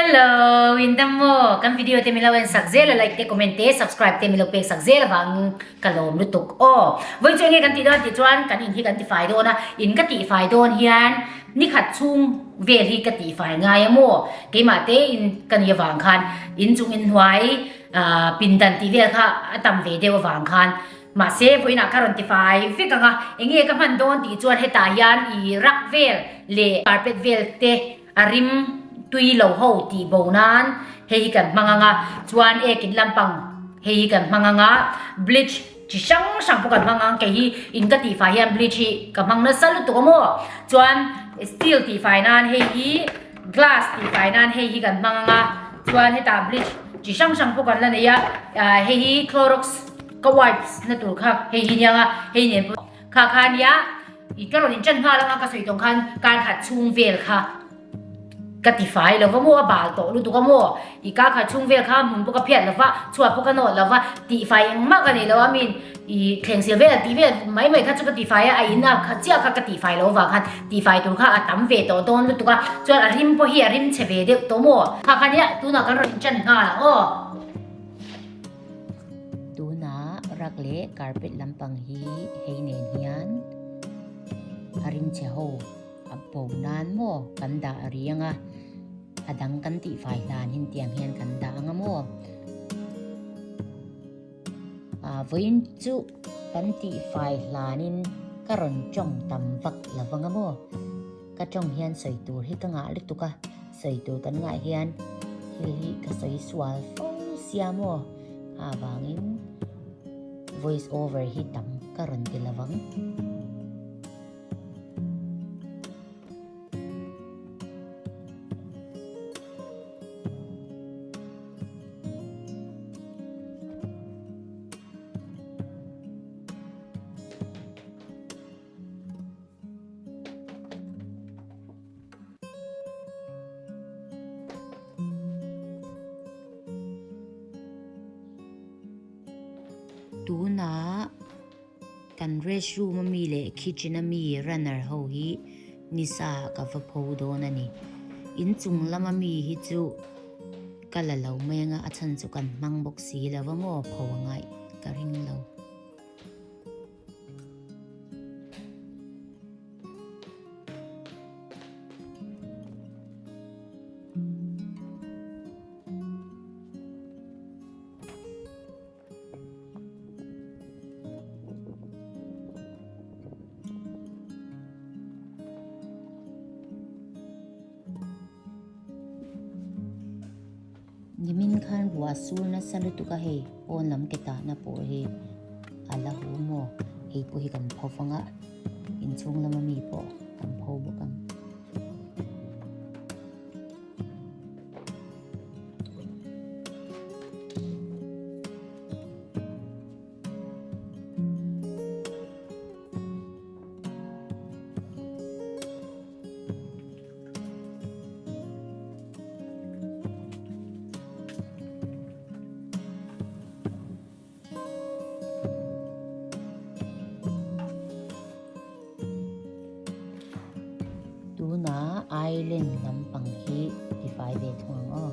Hello, in dam maw? Kan video te min lo en sak zel a, like te, comment te, subscribe te min lo pek sak zel avangin ka lawm lutuk aw. Vawi chu enge kan tih dawn tih chuan kan in hi kan tifai dawn a, in ka tihfai dawn hian nikhat chhung vel hi ka tihfai ngai a maw? Keimah te in ka ni avang khan inchung inhnuai pindan tih vel kha a tam ve deuh avang khan Mahse, vawiinah ka rawn ti fai vek ang a, enge ka hman dawn tih chuan hetah hian i rak vel leh carpet vel te a rim tui lo ho tih bo nan hei hi kan hmang ang a, chuan ek in lampang hei hi kan hmang ang a, bleach chi hrang hrang pawh kan hmang ang, kei hi in ka tih fai hian bleach hi ka hmang nasa lutuk a maw, chuan steel tih fai nan hei hi glass tih fai nan hei hi kan hmang ang a, chuan hetah bleach chi hrang hrang pawh kan la nei a, hei hi clorox. Ka wipes na tur kha hei hi nia nga hei nen pawh kha kha nia i ka rawn in ṭan nghal anga ka sawi tawng khan kar khat chhung vel kha ka ti fai lo va maw a bal tawh lutuk a maw i kar khat chhung vel kha hmun pawh ka phiat lo va chhuat pawh ka nawt lo va tih fai engmah ka nei lo a min i thleng sil vel tih vel mai mai kha chu ka ti fai a a in a kha chiah kha ka tih fai lo vang khan tih fai tur kha a tam ve tawh dawn lutuk a chuan a rim pawh hi a rim chhe ve deuh tawh maw kha kha nia tunah kan rawn in ṭan nghal ang aw. Tuna rug leh carpet lampang hi hei nen hian a rimchhe ho a bo nan maw kan dah riang a, a dang kan tihfai hlan hin tiang hian kan dah ang a maw. Ah vawiin chu kan tihfai hlanin ka rawn tawng tam vak lo vang a maw. Ka tawng hian sawi tur hi ka ngah lutuk a, sawi tur kan ngah hian thil hi ka sawi sual fo sia maw? Kha avangin voice over hi tam ka rawn ti lo vang. Tuna kan rest room ami leh kitchen ami runner ho hi nisa ka va pho dawn a ni. Inchung lama mi hi chu ka la lo mai anga a chhan chu kan hmang bawk si lo va maw pho a ngaih ka ring lo. Nimin khan ruah sur nasa lutuk a hei pawn lam ke tahna pawh hi a la hu maw hei pawh hi kan pho fang a inchhung lama mi pawh kan pho bawk ang. Tuna island lampang hi tifai ve thung ang aw.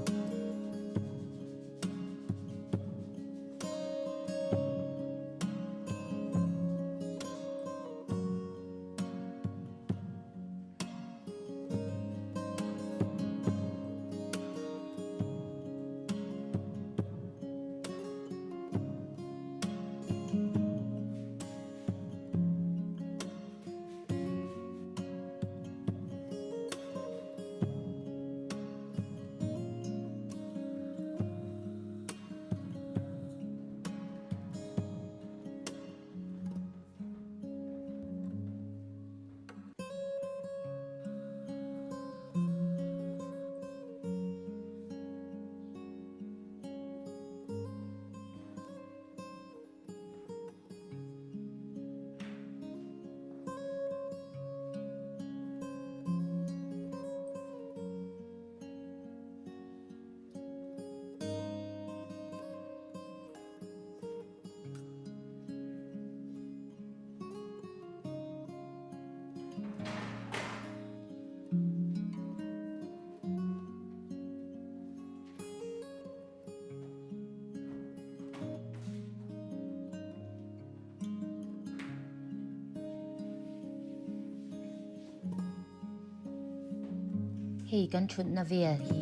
Hei kan thutna vel hi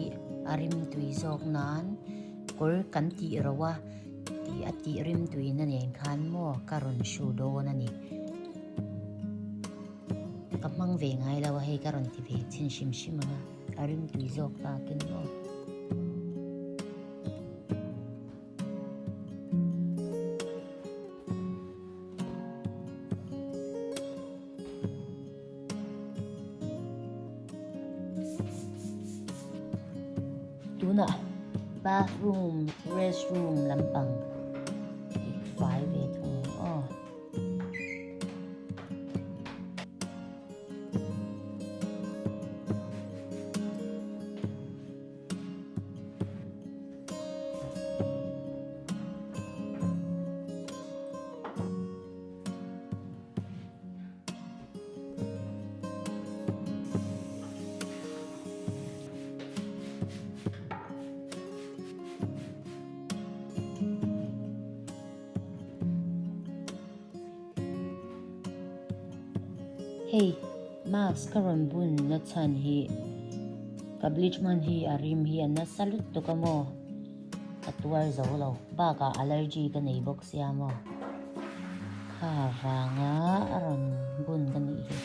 a rimtui zawk nan kawr kan tih ro a tih a tih rimtuina nen khan maw ka rawn hru dawn a ni. Ka hmang ve ngai lo a hei ka rawn ti ve chhin hrim hrim ang a a rimtui zawk takin maw. Tunah bathroom, restroom lampang fai ve thung ang aw. Hei mask ka rawn bun na chhan hi ka bleach hman hi a rim hi a nasa lutuk a maw ka tuar zo lo bakah allergy ka nei bawk sia maw kha vanga a rawn bun ka nih hi.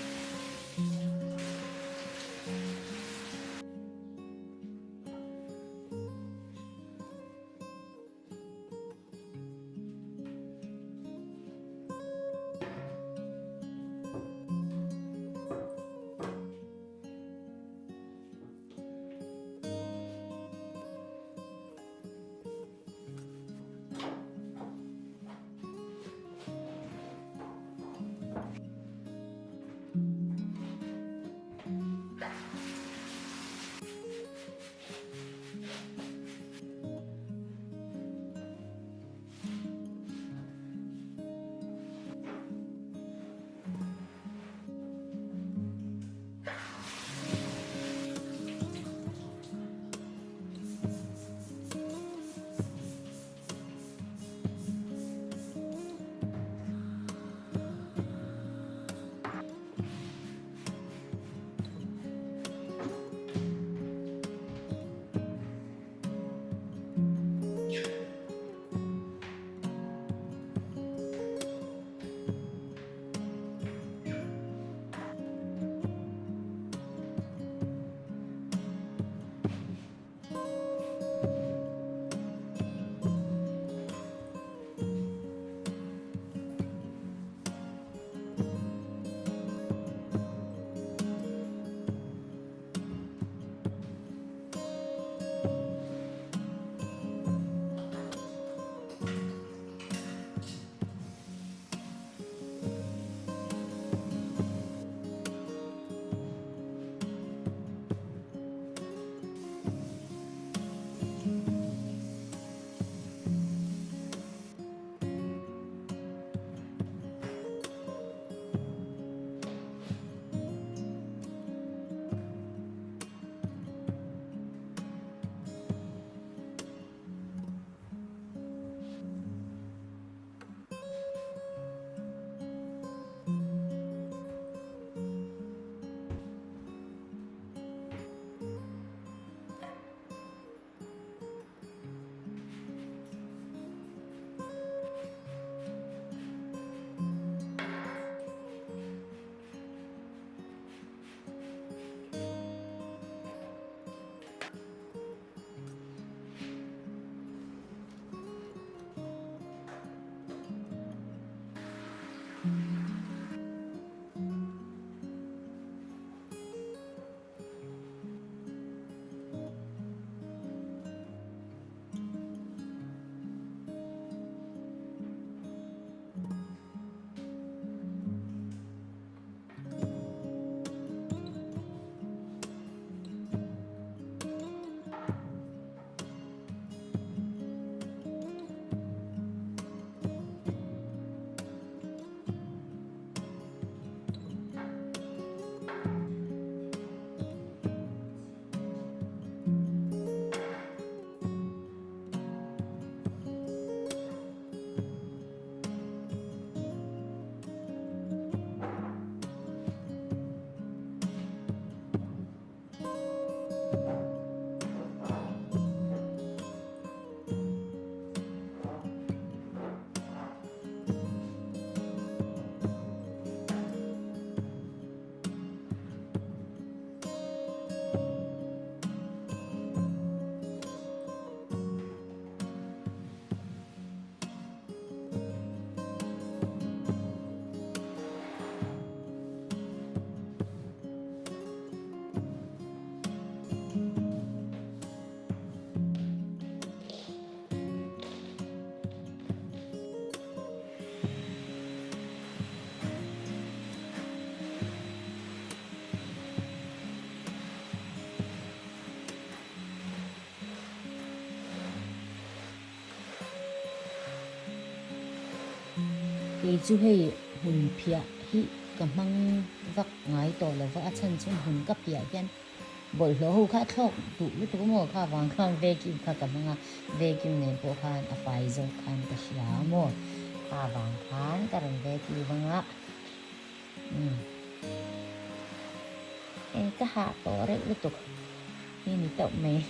Kei chu hei hmun phiah hi ka hmang vak ngai tawh lo va, a chhan chu hmun ka phiah hian bawlhhlawh ho kha a thlawk duh lutuk maw kha vang khan vacuum kha ka hmang a, vacuum nen pawh khan a fai zawk khan ka hria maw kha vang khan ka rawn vacuum ang a umm e ka hah tawh reuh lutuk hi ni tauh mai.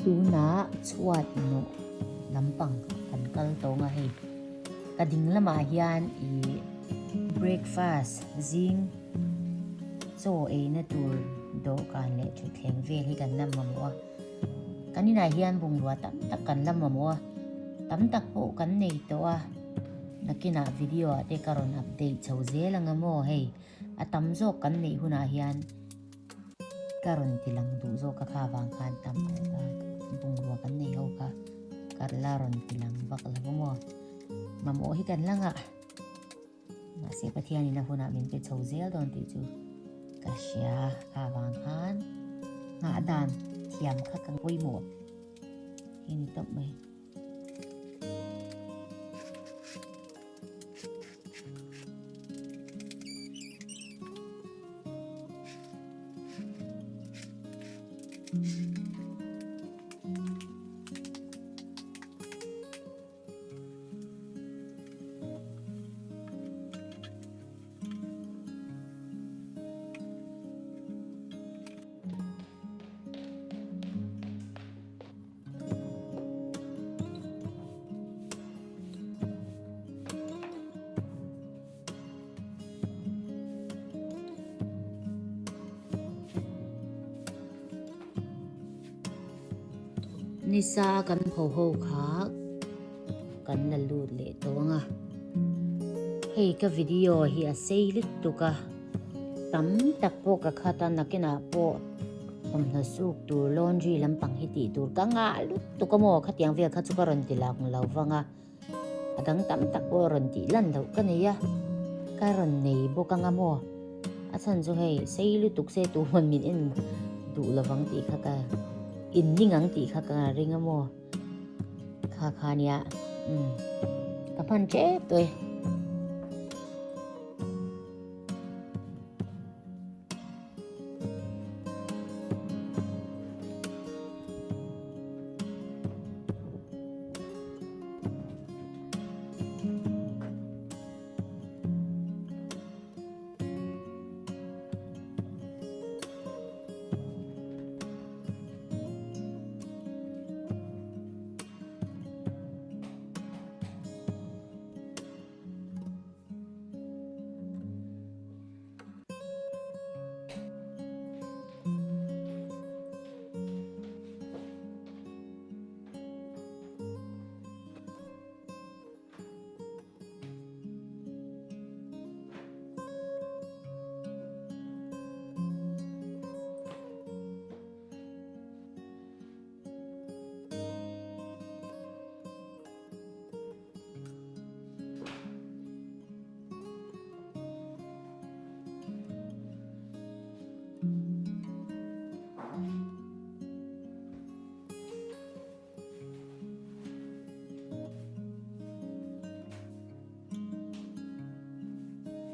Tunah chhuat nawh lampang kan kal tawng a hei. Ka ding lamah hian ih breakfast zing chaw eina tur dawhkan leh thutthleng vel hi kan la mamawh a. Kan inah hian bungrua tam tak kan la mamawh a, tam tak pawh kan nei tawh a, nakinah video ah te ka rawn update chho zel ang a maw hei, a tam zawk kan neih hunah hian ka rawn ti lang duh zawk a kha avang khan tam bungrua kan nei ho kha ka la rawn ti lang vak lo a maw, mamawh hi kan la ngah. Mahse Pathianin a hunah min pe chho zel dawn tih chu ka hria kha avang khan nghah dan thiam kha ka pawimawh hi ni tawp mai. Nisa kan pho ho kha kan la lut leh tawh ang a. Hei ka video hi a sei lutuk a, tam tak pawh ka khat a, nakinah pawh thawmhnaw suk tur laundry lampang hi tih tur ka ngah lutuk a maw, khatiang vel kha chu ka rawn ti lang lo vang a. A dang tam tak pawh rawn tih lan loh ka nei a, ka rawn nei bawk anga maw? A chhan chu hei sei lutuk se tu hawn min en duh lovang tih kha ka in ning ang tih kha ka ring a maw? Kha kha nia umm ka hman tep tawh e.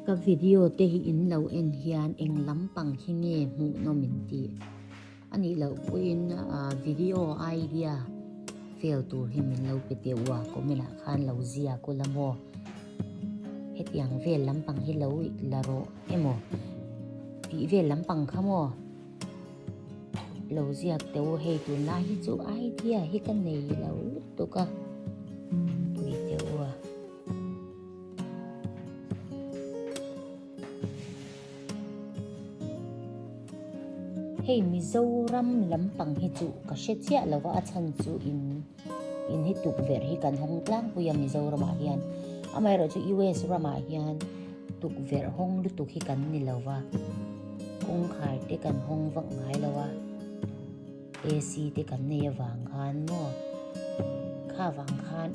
Ka video te hi in lo en hian eng lampang hi nge hmuhnawm in tih a nih loh pawhin video idea vel tur hi min lo pe teh u a comment ah khan lo ziak ula maw hetiang vel lampang hi lo la rawh emaw tih vel lampang kha maw. Lo ziak teh u hei tunlai hi chu idea hi ka nei lo lutuk a pui teh u a. Hei Mizoram lampang hi chu ka hre chiah lo va a chhan chu in in hi tukverh hi kan hawng tlangpui a Mizoramah hian amaherawhchu US ramah hian tukverh hawng lutuk hi kan ni lo va kawngkhar te kan hawng vak ngai lo a AC te kan nei avang khan maw kha vang khan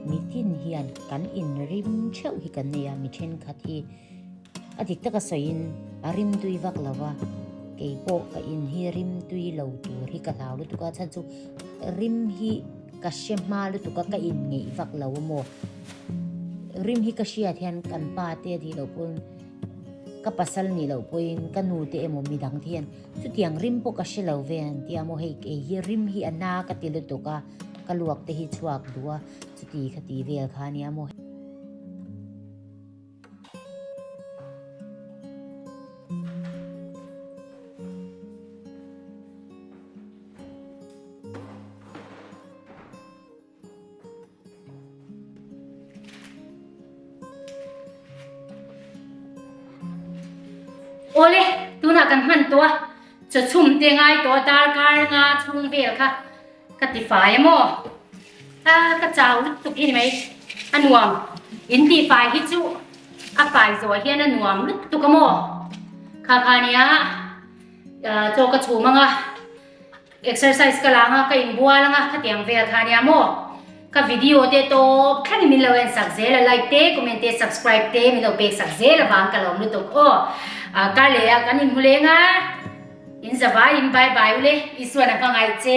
mitin hian kan inrim theuh hi kan nei a mi thenkhat hi. A dik taka sawiin a rim tui vak lo va, kei pawh ka in hi rim tui lo tur hi ka hlau lutuk a, chhan chu rim hi ka hre hma lutuk a, ka in ngeih vak lo a maw? Rim hi ka hriat hian kan pa te a tih loh pawhin ka pasal nih loh pawhin ka nu te emaw midang te hian chutiang rim pawh ka hre lo ve an ti a maw hei kei hi rim hi a na ka ti lutuk a, ka luak te hi chhuak duh a, chuti kha ti vel kha a nia maw. Awle, tunah kan hman tawh a, chaw chhum te ngai tawh a darkar nga chhung vel kha ka ti fai a maw? A ka chau lutuk hi ni mai, a nuam in tih fai hi chu a fai zawh hian a nuam lutuk a maw? Kha kha nia chaw ka chhum ang a, exercise ka la ang a, ka inbual ang a, khatiang vel kha nia maw? Ka video te tawp thlengin min lo en sak zel a, like te, comment te, subscribe te min lo pek sak zel avang ka lawm lutuk aw. Kar leh ah kan inhmu leng a, in zavai in bye bye ule, Isuan a hmangaih che.